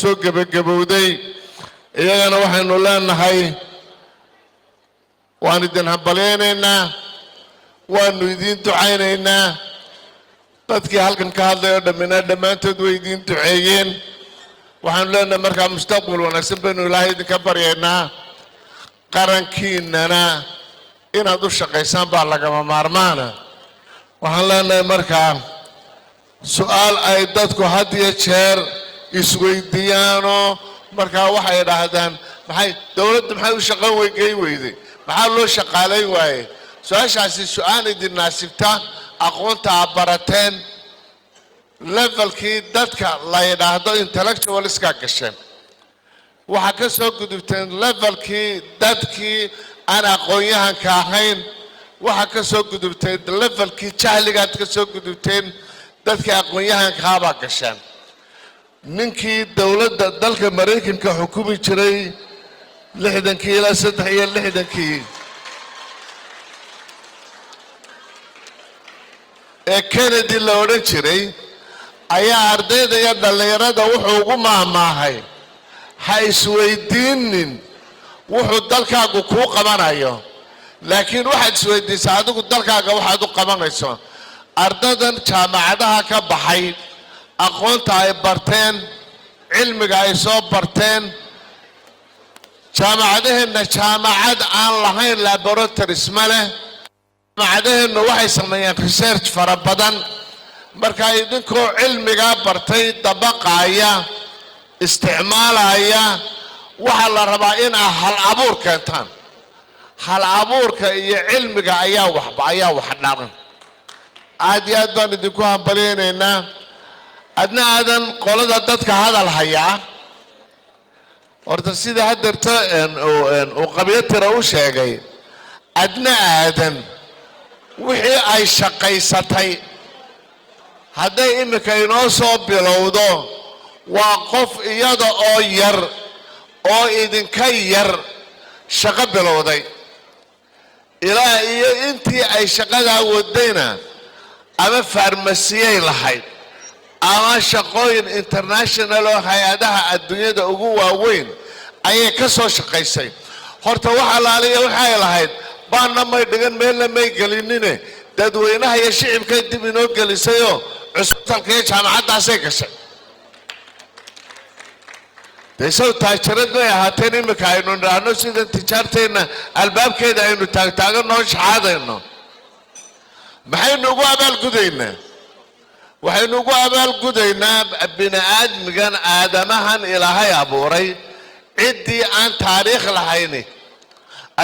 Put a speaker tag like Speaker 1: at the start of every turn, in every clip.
Speaker 1: Soo gebagabowday iyagana waxaynu leenahay, waan idin hambalyaynaynaa, waanu idiin ducaynaynaa. Dadkii halkan ka hadlay oo dhammina dhammaantood way idiin duceeyeen. Waxaanu leenahay markaa mustaqbal wanaagsan baynu Ilaahay idinka baryaynaa. Qarankiinana inaad u shaqaysaan baa lagama maarmaana. Waxaan leenahay markaa, su-aal ay dadku had iyo jeer isweydiiyaanoo markaa waxay idhaahdaan, maxay dowladdu maxay u shaqan geyn weyday, maxaa loo shaqaalayn waaye? Su-aashaasi su-aal idin naasibta aqoonta aad barateen, levelkii dadka la yidhaahdo intellectualskaa gasheen, waxaa ka soo gudubteen levelkii dadkii aan aqoon-yahanka ahayn, waxaa ka soo gudubteen levelkii jahligaad ka soo gudubteen, dadkii aqoon-yahankaabaa gasheen. Ninkii dowladda dalka Maraykanka xukumi jiray 60kii ilaa 63kii ee Kennedy la odhan jiray ayaa ardayda iyo dhallinyarada wuxuu ugu maahmaahay, "Ha isweydiinin wuxuu dalkaagu kuu qabanayo, laakiin waxaad isweydiisaa adigu dalkaaga waxaad u qabanayso." Ardadan jaamacadaha ka baxay, aqoonta ay barteen, cilmiga ay soo barteen, jaamacadaheenna jaamacad aan lahayn laboratories ma leh. Jaamacadaheennu waxay sameeyaan research fara badan. Marka idinkoo cilmigaa bartay dabaqaaya, isticmaalaya, waxaa la rabaa inaa hal abuur keentaan. Hal abuurka iyo cilmiga ayaa waxba ayaa wax dharan. Aad iyo aad baan idinku hambalyaynaynaa. Adna aadan qolada dadka hadal hayaa, horta sida haddeerta uu Qabyatira u sheegay, Adna Aadan wixii ay shaqaysatay hadday iminka inoo soo bilowdo, waa qof iyada oo yar oo idinka yar shaqo bilowday. Ilaa iyo intii ay shaqadaa wadayna ama farmasiyay lahayd ama shaqooyin international oo hay-adaha adduunyada ugu waaweyn ayay ka soo shaqaysay. Horta wax allaaliya waxay lahayd baanna may dhigan, meelna may gelinine, dadweynaha iyo shicibkay dib inoo gelisayoo cusbitalka iyo jaamacaddaasay gashay. Dee saw taajirad may ahaateen iminka aynu nidhaahno sida tijaarteenna albaabkeeda aynu taagtaaganoo shaxaadayno? Maxaynu ugu abaalgudaynaa? Waxaynu ugu abaalgudaynaa bini aadmigan, aadamahan Ilaahay abuuray, ciddii aan taariikh lahayni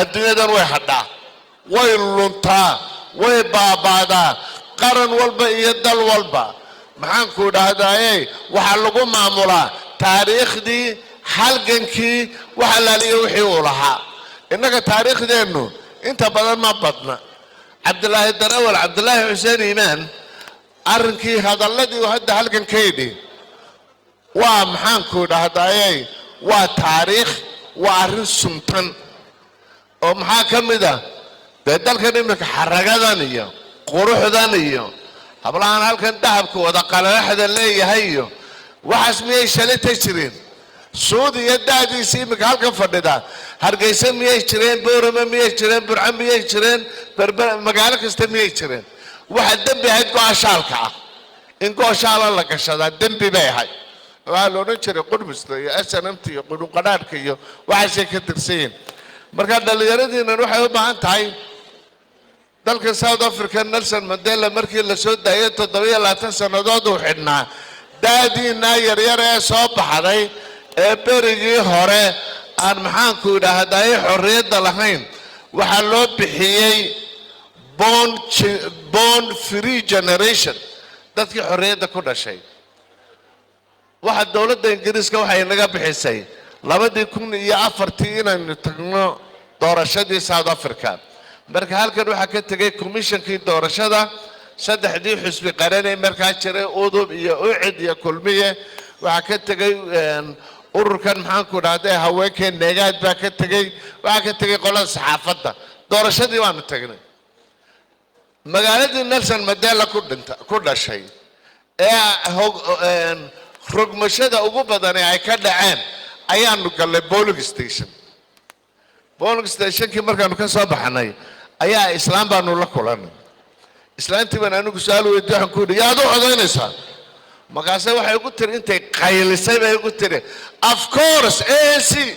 Speaker 1: adduunyadan way hadhaa, way luntaa, way baabaadaa. Qaran walba iyo dal walba, maxaanku idhaahdaaye, waxaa lagu maamulaa taariikhdii halgankii, wax allaaliyo wixii uu lahaa. Innaga taariikhdeennu inta badan ma badna. Cabdilaahi Darawal, Cabdilaahi Xuseen Iimaan, arrinkii hadalladii uu hadda halgan ka yidhi waa, maxaanku idhaahdaaye, waa taariikh, waa arrin suntan. Oo maxaa ka mid ah dee dalkan iminka xaragadan iyo quruxdan iyo hablahan halkan dahabka wada qalalaxda leeyahay iyo waxaas miyay shalita jireen? Suud iyo da'diisa iminka halkan fadhida, Hargeysa miyay jireen? Boorame miyay jireen? Burco miyay jireen? Berber, magaalo kasta miyay jireen? Waxaa dembi ahayd go-a shaalka ah. In go' shaala la gashadaa dembi bay ahayd. Waxaa la odhan jiray qudhmista iyo SNMta iyo qudhunqadhaadhka iyo waxaasay ka tirsan yihiin. Marka dhallinyaradiinan waxay u baahan tahay dalka South Africa, Nelson Mandela markii la soo daayay 27 sannadood uu xidhnaa. Daadiinaa yaryar ee soo baxday ee berigii hore aan, maxaanku idhaahdaye, xorriyadda lahayn, waxaa loo bixiyey born free generation, dadkii xorriyadda ku dhashay. Waxa dowladda Ingiriiska waxay naga bixisay 2004-tii inaynu tagno doorashadii South Africa. Marka halkan waxaa ka tegay commissionkii doorashada, saddexdii xusbi qaranee markaa jiray, UDUB iyo UCID iyo KULMIYE. Waxaa ka tegay ururkan, maxaanku dhahday, haweenkee Neegaad baa ka tegey. Waxaa ka tegay qolada saxaafadda. Doorashadii waanu tagnay. Magaaladii Nelson Mandela ku dhinta, ku dhashay ee Rogmashada ugu badani ay ka dhaceen ayaanu gallay polling station. Polling stationkii markaanu ka soo baxnay ayaa islaam baanu la kulannay. Islaantii baan anigu su-aal weydiy. Waxaan ku yidhi, "Yaad u codaynaysaa?" Markaase waxay ugu tiri, intay qaylisay bay ugu tiri, "Of course ANC,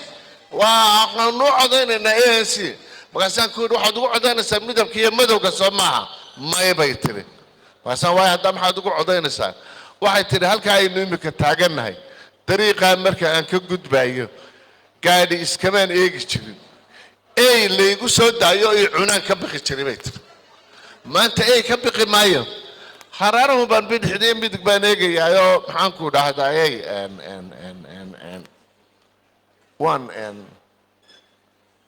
Speaker 1: waa waxaanu u codaynaynaa ANC." Markaasaan ku yidhi, "Waxaad ugu codaynaysaa midabka iyo madowga, soo maaha?" "May," bay tiri. Markaasaan, "Waay, hadda maxaad ugu codaynaysaa?" Waxay tidhi, "Halkaa aynu imika taagannahay, dariiqaa marka aan ka gudbaayo, gaadhi iskamaan eegi jirin, ey laygu soo daayo iyo cunaan ka baqi jiray," bay tiri. "Maanta ey ka baqi maayo, haraarahu baan bidixdiyo midig baan eegayaayoo, maxaan ku dhahdaayey, waan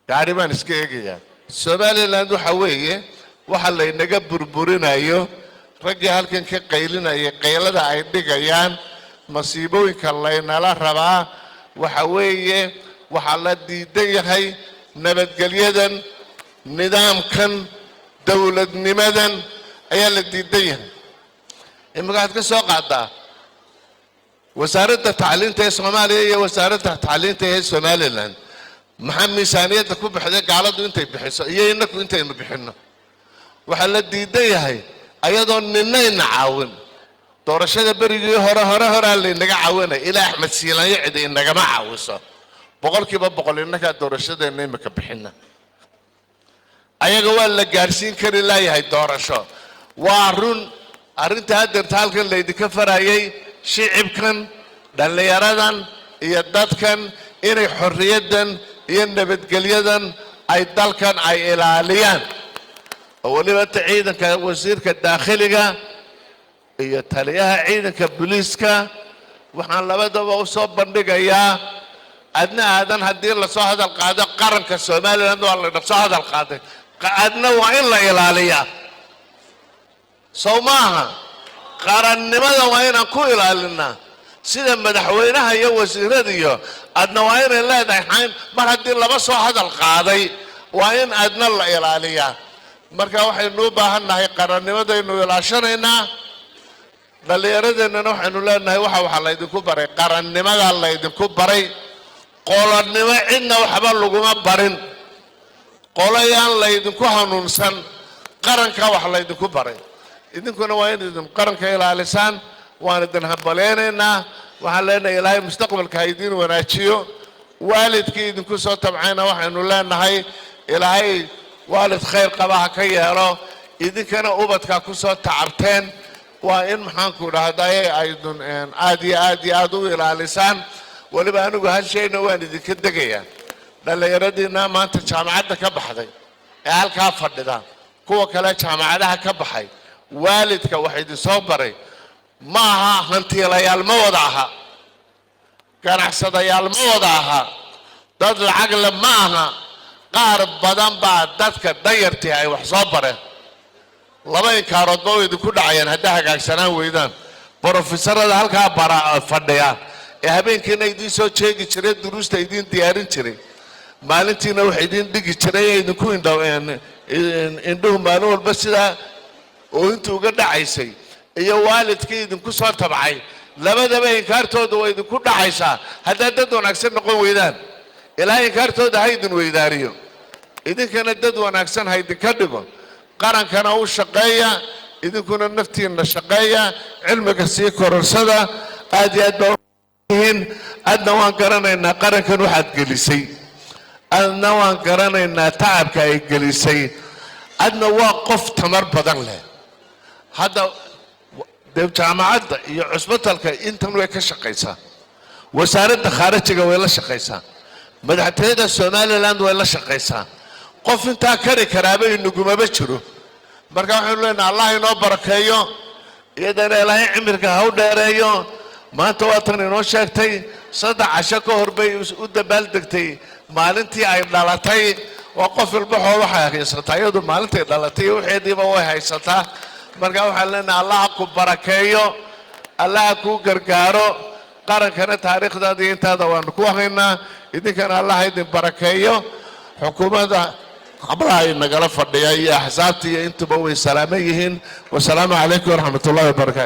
Speaker 1: gaadhi baan iska eegayaa." Somaliland waxa weeye waxa laynaga burburinayo, raggii halkan ka qaylinayay, qaylada ay dhigayaan, masiibooyinka laynala rabaa, waxa weeye waxaa la diidan yahay nabadgelyadan, nidaamkan, dowladnimadan ayaa la diidan yahay. Imika waxaad ka soo qaadaa wasaaradda tacliinta ee Soomaaliya iyo wasaaradda tacliinta ee Somaliland. Maxaa miisaaniyadda ku baxday gaaladu intay bixiso iyo innaku intaynu bixinno? Waxaa la diidan yahay ayadoo ninayna caawin. Doorashada berigii hore hore horaa laynaga caawinay, ilaa Axmed Siilaanyo cidi inagama caawiso. 100% innakaa doorashadeenna imika bixina. Ayaga waa la gaadhsiin kari laayahay doorasho. Waa run arrinta haddeerta halkan laydinka farayay, shicibkan, dhallinyaradan iyo dadkan, inay xorriyaddan iyo nabadgelyadan ay dalkan ay ilaaliyaan, oo weliba ta ciidanka, wasiirka daakhiliga iyo taliyaha ciidanka booliiska, waxaan labadaba u soo bandhigayaa. Adna Aadan, haddii lasoo hadal qaado qaranka Somaliland, waa la soo hadal qaaday, adna waa in la ilaaliyaa, sow maaha? Qarannimada waa inaan ku ilaalinaa sida madaxweynaha iyo wasiirada iyo adna waa inay leedahay xayn. Mar haddii laba soo hadal qaaday, waa in adna la ilaaliyaa. Marka waxaynu u baahan nahay qarannimadaynu ilaashanaynaa. Dhallinyaradeennana waxaynu leenahay, waxaa laydinku baray qarannimadaa laydinku baray, qolonnimo cidna waxba laguma barin. Qolayaan laydinku hanuunsan, qaranka wax laydinku baray. Idinkuna waa in idin qaranka ilaalisaan. Waan idin hambaleynaynaa. Waxaan leenahay, Ilaahay mustaqbalka ha idiin wanaajiyo. Waalidkii idinku soo tabcayna waxaynu leenahay, Ilaahay waalid khayr qaba ha ka yeelo. Idinkana ubadka ku soo tacabteen waa in, maxaanku dhahdaye, aydun aad iyo aad iyo aad u ilaalisaan. Weliba anigu hal shayna waan idinka degayaa. Dhallinyaradiina maanta jaamacadda ka baxday ee halkaa fadhida, kuwa kale jaamacadaha ka baxay, waalidka wax idin soo baray ma aha hantiilayaal, ma wada aha ganacsadayaal, ma wada aha dad lacag le ma aha. Qaar badan baa dadka danyartii ay wax soo bareen. Laba inkaaroodba way idinku dhacayaan haddaa hagaagsanaan weydaan. Brofesorada halkaa bara fadhiya ee habeenkiina idiin soo jeegi jiray, duruusta idiin diyaarin jiray, maalintiina wax idiin dhigi jiray, ee idinku indhuhu maalin walba sidaa oohinta uga dhacaysay, iyo waalidkii idinku soo tabcay, labadaba inkaartooda waa idinku dhacaysaa haddaad dad wanaagsan noqon weydaan. Ilaa inkaartooda ha idin weydaariyo, idinkana dad wanaagsan ha idinka dhigo. Qarankana u shaqeeya, idinkuna naftiinna shaqeeya, cilmiga sii kororsada. Aad iyo aad baa yihiin. Adna waan garanaynaa qarankan waxaad gelisay, adna waan garanaynaa tacabka ay gelisay. Adna waa qof tamar badan leh. Hadda dee jaamacadda iyo cusbitalka intan way ka shaqaysaa, wasaaradda khaarijiga way la shaqaysaa, madaxtooyada Somaliland way la shaqaysaa. Qof intaa kari karaaba inagumaba jiro. Marka waxaynu leenahay, Allah inoo barakeeyo, iyadana Ilaahay cimirka ha u dheereeyo. Maanta waa tan inoo sheegtay, 3 casho ka hor bay u dabaaldegtay maalintii ay dhalatay. Waa qof ilbaxoo waxay haysataa iyadu maalintay dhalatay waxeediiba way haysataa. Marka waxaan leenahay, Allah ha ku barakeeyo, Allah ha kuu gargaaro. Qarankana taariikhdaada iyo intaada waanu ku haynaa. Idinkana Allah ha idin barakeeyo. Xukuumadda, hablaha ay nagala fadhiya iyo axsaabta iyo intuba way salaaman yihiin. Wasalaamu calaykum waraxmat ullahi wabarakaatu.